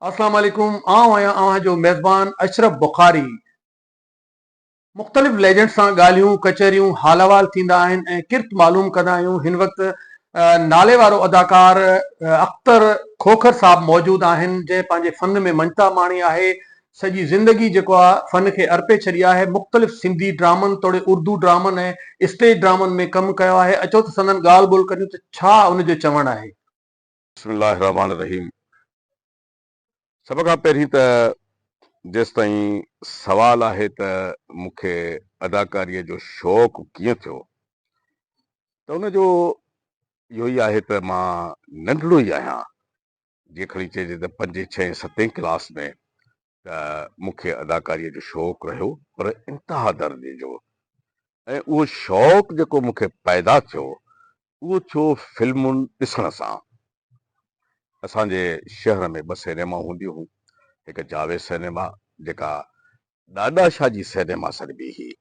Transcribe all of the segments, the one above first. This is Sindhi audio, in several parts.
اسلام عليڪم آئون آهيان اوهان جو ميزبان اشرف بخاري. مختلف ليجنڊز سان ڳالهيون ڪچهريون حال احوال ٿيندا آهن ۽ ڪرت معلوم ڪندا آهيون هن وقت نالي وارو اداڪار اختر کوکر صاحب موجود آهن جنهن پنهنجي فن ۾ مڃتا ماڻي آهي سڄي زندگي جيڪو آ فن کي ارپي ڇڏي آهي مختلف سنڌي ڊرامن توڙي اردو ڊرامن ۽ اسٽيج ڊرامن ۾ ڪم ڪيو آهي اچو ته سندن ڳالهه ٻولهه ڪريون ته ڇا ان جو چوڻ آهي. بسم الله الرحمٰن الرحيم سڀ کان پهرين ته جيستائين سوال آهي ته مون کي اداڪاريء جو شوق ڪيئن ٿيو ته ان جو اهو ئي آهي ته مان ننڍڙو ئي آهيان جيئن کڻي چئجي ته پنجين ڇهين ستين ڪلاس ۾ ته مون کي اداڪاريء جو شوق رهيو پر انتها درجي جو ۽ اهو شوق جيڪو مون کي پيدا ٿيو اهو ٿيو فلمن ڏسڻ سان. اسان جي شهر ۾ ٻه سئنيمائون هونديون هيون، هڪ جاويد سئنيما جيڪا ڏاڏا شاهه جي سئنيما سڏبي هئي.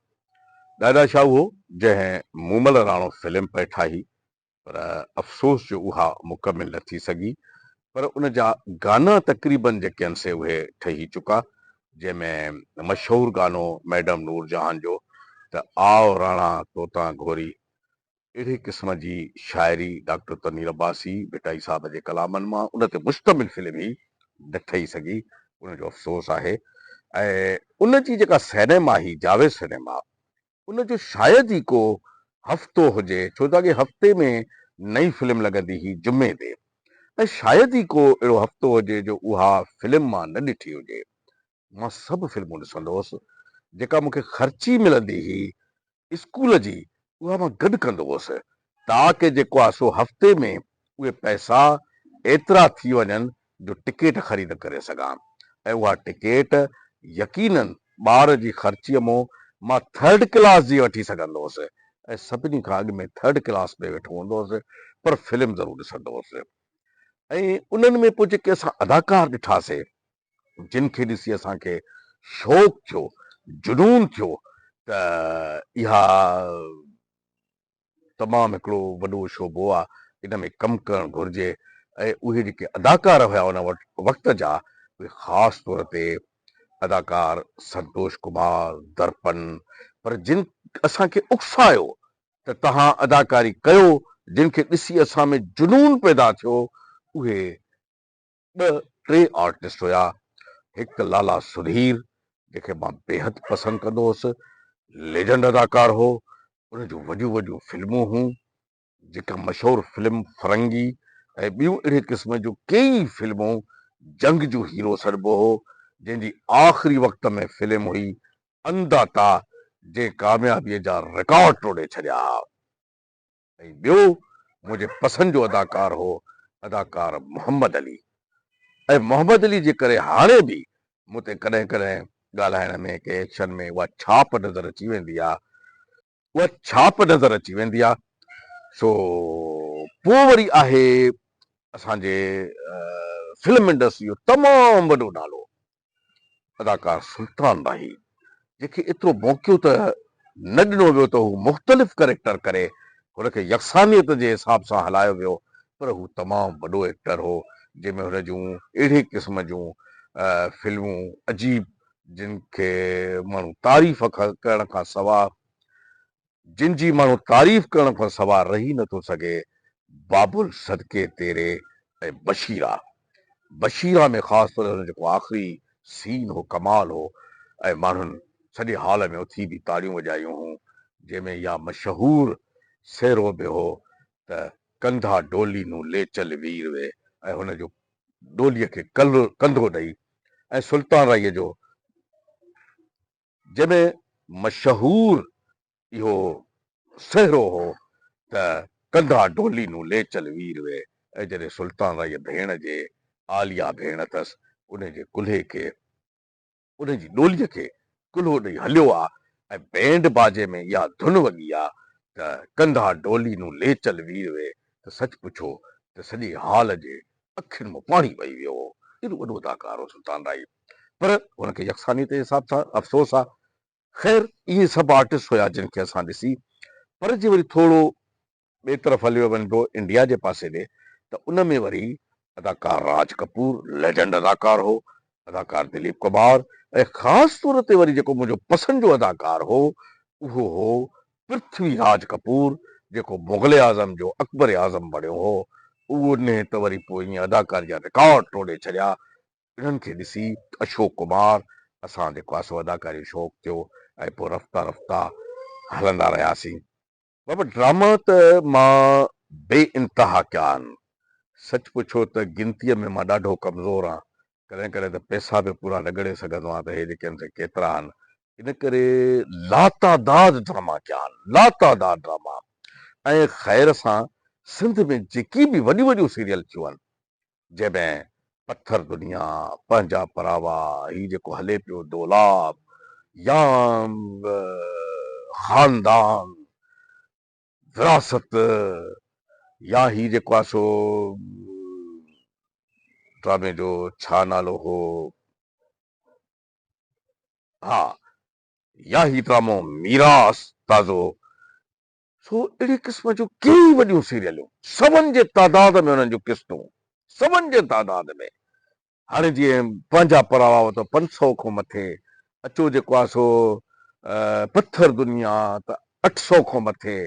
ڏاڏا شاهه اهو جنهن مومل راڻو فلم پئي ٺاهي پر افسوس جو اها مڪمل نه ٿي سگهي پر ان جا گانا تقريبن جيڪي آهن سي اهي ٺهي چڪا جنهن ۾ مشهور گانو ميڊم نورجهان جو ته آء راڻا توتان گهوري اهڙي قسم جي شاعري ڊاڪٽر تنوير عباسي، ڀٽائي صاحب جي ڪلامن مان ان تي مشتمل فلم هي نه ٺهي سگهي، ان جو افسوس آهي ۽ ان جي جيڪا سئنيما هئي جاويد سئنيما ان جو شايد ئي ڪو هفتو هجي ڇو ته اڳي هفتي ۾ نئين فلم لڳندي هئي جمعي تي ۽ شايد ئي ڪو اهڙو هفتو هجي جو اها فلم مان نه ڏٺي هجي. مان سڀ فلمون ڏسندو هوس، جيڪا مون کي خرچي ملندي هئي اسڪول جي اها مان گڏ ڪندو هوس، تاڪه جيڪو آهي سو هفتي ۾ اهي پئسا ايترا ٿي وڃن جو ٽڪيٽ خريد ڪري سگهان ۽ اها ٽڪيٽ يقينن ٻار جي خرچيء مون مان ٿرڊ ڪلاس جي وٺي سگهندو هوس ۽ سڀني کان اڳ ۾ ٿرڊ ڪلاس ۾ ويٺو هوندو هوس پر فلم ضرور ڏسندو هوس ۽ انهن ۾ پوء جيڪي اسان اداڪار ڏٺاسي جن کي ڏسي اسان کي شوق ٿيو، جنون ٿيو ته اها تمام هڪڙو وڏو شعبو آ، ان ۾ ڪم ڪرڻ گهرجي ۽ اهي جيڪي اداڪار هيا ان وقت جا اهي خاص طور تي اداڪار سنتوش ڪمار، درپن پر جن اسان کي اڪسايو ته توهان اداڪاري ڪيو، جن کي ڏسي اسان ۾ جنون پيدا ٿيو اهي ٻه ٽي آرٽسٽ هيا، هڪ ته لالا سڌير جنهن کي مان بيحد پسند ڪندو هوس، ليجنڊ اداڪار هو، ان جون وڏيون وڏيون فلمون هيون، جيڪا مشهور فلم فرنگي ۽ ٻيون اهڙي قسم جون ڪيئي فلمون، جنگ جو هيرو سڏبو هو، جنهن جي آخري وقت ۾ فلم هئي انداتا جنهن ڪاميابيء جا رڪارڊ ٽوڙي ڇڏيا ها. ۽ ٻيو منهنجي پسند جو اداڪار هو اداڪار محمد علي ۽ محمد علي جي ڪري هاڻي به مون تي ڪڏهن ڪڏهن ڳالهائڻ ۾ ڪنهن ايڪشن ۾ اها ڇاپ نظر اچي ويندي آ اها ڇاپ نظر اچي ويندي آ سو پوء وري آهي اسان جي فلم انڊسٽري جو تمام وڏو نالو اداڪار سلطان راهي جنهن کي ايترو موقعو ته نه ڏنو ويو ته هو مختلف ڪريڪٽر ڪري، هن کي يڪسانيت جي حساب سان هلايو ويو پر هو تمام وڏو ايڪٽر هو جنهن ۾ هن جون اهڙي قسم جون فلمون عجيب جن کي ماڻهو تعريف ڪرڻ کان سوا جن جي ماڻهو تعريف ڪرڻ کان سوا رهي نه ٿو سگهي، بابل صدقي تيري ۽ بشيرا. بشيرا ۾ خاص طور هن جو جيڪو آخري سين هو ڪمال هو ۽ ماڻهن سڄي هال ۾ اٿي به تاڙيون وڄايون هون، جنهن ۾ اها مشهور سهرو به هو ته ڪنڌا ڊولي نون لي چل وير وي ۽ هن جو ڊوليء کي ڪنڌو ڏئي ۽ سلطان راهيء جو جنهن ۾ مشهور اهو سهرو هو ته ڪنڌا ڊولي نون لي چل وير وي ۽ جڏهن سلطان رائيء ڀيڻ جي عاليه ڀيڻ اٿس انهي جي ڪلهي کي انهي جي ڏوليء کي ڪلهو ڏئي هليو آ ۽ بينڊ باجي ۾ اها ڌن وڳي آ ته ڪنڌا ڊولي نون لي چل وير وي ته سچ پڇو ته سڄي هال جي اکين مان پاڻي وهي ويو هو. ايڏو وڏو اداڪار هو سلطان راهي. پر هن کي يڪسانيت جي حساب سان افسوس آ. خير اهي سڀ آرٽسٽ هيا جن کي اسان ڏسي پر جي وري ٿورو ٻئي طرف هليو وڃبو انڊيا جي پاسي ڏي ته ان ۾ وري اداڪار راج ڪپور ليجنڊ اداڪار هو، اداڪار دليپ ڪمار ۽ خاص طور تي وري جيڪو منهنجو پسند جو اداڪار هو اهو هو پرٿوي راج ڪپور جيڪو مغل اعظم جو اڪبر اعظم بڻيو هو. اهو انهي ته وري پوء ائين اداڪاري جا رڪارڊ ٽوڙي ڇڏيا. انهن کي ڏسي اشوڪ ڪمار اسان جيڪو آهي سو اداڪاري جو شوق ٿيو ۽ پوء رفته رفته هلندا رهياسين. بابا ڊراما ته مان بي انتها ڪيا آهن. سچ پڇو ته گنتيء ۾ مان ڏاڍو ڪمزور آهيان. ڪڏهن ڪڏهن ته پئسا به پورا نه ڳڻي سگهندو آهيان ته هي جيڪي آهن سي ڪيترا آهن. ان ڪري لاتعداد ڊراما ڪيا آهن، لاتعداد ڊراما ۽ خير سان سنڌ ۾ جيڪي به وڏيون وڏيون سيريل ٿيون آهن، جنهن ۾ پٿر دنيا، پنهنجا پراوا، هي جيڪو هلي پيو دولاب يا خاندان، وراثت يا هي جيڪو آهي سو ڊرامي جو ڇا نالو هو ها يا هي ڊرامو ميراث تازو سو اهڙي قسم جون ڪيئي وڏيون سيريلون سون جي تعداد ۾ انهن جون قسطون سون جي تعداد ۾ هاڻي جيئن پنهنجا پراوا ته 500 کان مٿي اچو جيڪو آهي سو پٿر دنيا ته 800 کان مٿي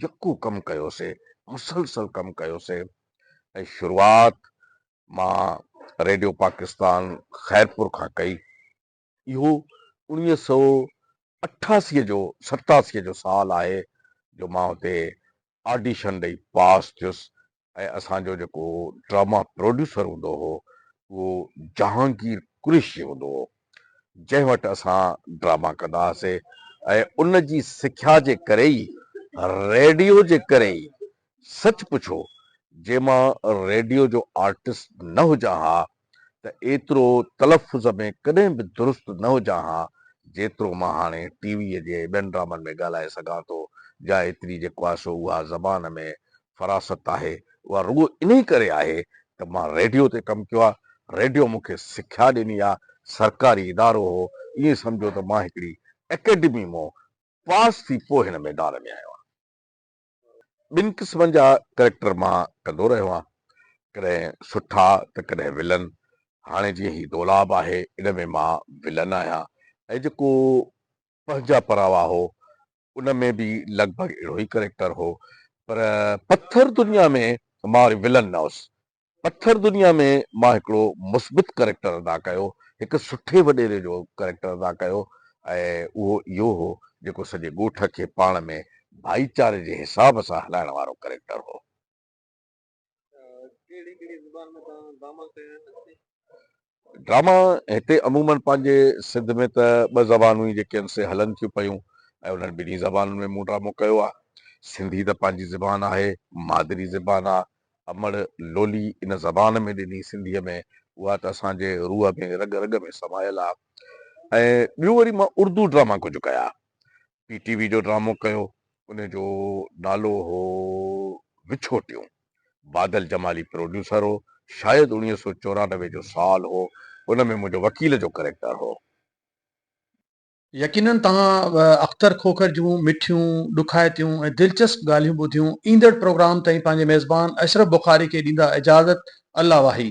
يڪو ڪم ڪيوسي مسلسل ڪم ڪيوسي ۽ شروعات مان ريڊيو پاڪستان خيرپور کان ڪئي. اهو 1988 جو 87 جو سال آهي جو مان اتي آڊيشن ڏئي پاس ٿيس ۽ اسان جو جيڪو ڊراما پروڊيوسر هوندو هو اهو جهانگير قريشي هوندو هو جنهن وٽ اسان ڊراما ڪندا هئاسي ۽ ان جي سکيا جي ڪري ئي ريڊيو جي ڪري ئي سچ پڇو جي مان ريڊيو جو آرٽسٽ نه هجان ها ته ايترو تلفظ ۾ ڪڏهن به درست نه هجان ها جيترو مان هاڻي ٽي ويء جي ٻين ڊرامن ۾ ڳالهائي سگهان ٿو جا ايتري جيڪو آهي سو اها زبان ۾ فراست آهي اها رڳو انهي ڪري آهي ته مان ريڊيو تي ڪم ڪيو آهي ريڊيو مون کي سکيا ڏني آهي سرڪاري ادارو هو ائين سمجهو ته مان هڪڙي اڪيڊمي مون پاس ٿي پوء هن ميدان ۾ آيو آهيان. ٻن قسمن جا ڪريڪٽر مان ڪندو رهيو آهيان، ڪڏهن سٺا ته ڪڏهن ولن. هاڻي جيئن هي دولاب آهي ان ۾ مان ولن آهيان ۽ جيڪو پنهنجا پراوا هو ان ۾ به لڳ ڀڳ اهڙو ئي ڪريڪٽر هو پر پٿر دنيا ۾ مان وري ولن نه هوس. پٿر دنيا ۾ مان هڪڙو مثبت ڪريڪٽر ادا ڪيو، هڪ سٺي وڏيري جو ڪريڪٽر ادا ڪيو ۽ اهو اهو هو جيڪو سڄي ڳوٺ کي پاڻ ۾ ڀائيچاري جي حساب سان هلائڻ وارو ڪريڪٽر هو. ڪهڙي ڪهڙي زبان ۾ توهان ڊراما ڪيا آهن؟ ڊراما هتي عموماً پنهنجي سنڌ ۾ ته ٻه زبانون ئي جيڪي آهن سي هلن ٿيون پيون ۽ انهن ٻنهي زبانن ۾ مون ڊرامو ڪيو آهي. سنڌي ته پنهنجي زبان آهي، مادري زبان آهي، امڙ لولي ان زبان ۾ ڏني سنڌيء ۾ اها ته اسان جي روح ۾ رڳ رڳ ۾ سمايل آ ۽ ٻيو وري مان اردو ڊراما ڪجهه ڪيا پي ٽي وي جو ڊرامو ڪيو ان جو نالو هو وڇوٽيون بادل جمالي پروڊيوسر هو شايد 1994 جو سال هو ان ۾ منهنجو وڪيل جو ڪريڪٽر هو. يقينن توهان اختر کوکر جون مٺيون، ڏکائتيون ۽ دلچسپ ڳالهيون ٻڌيون. ايندڙ پروگرام تائين پنهنجي ميزبان اشرف بخاري کي ڏيندا اجازت. الله واهي.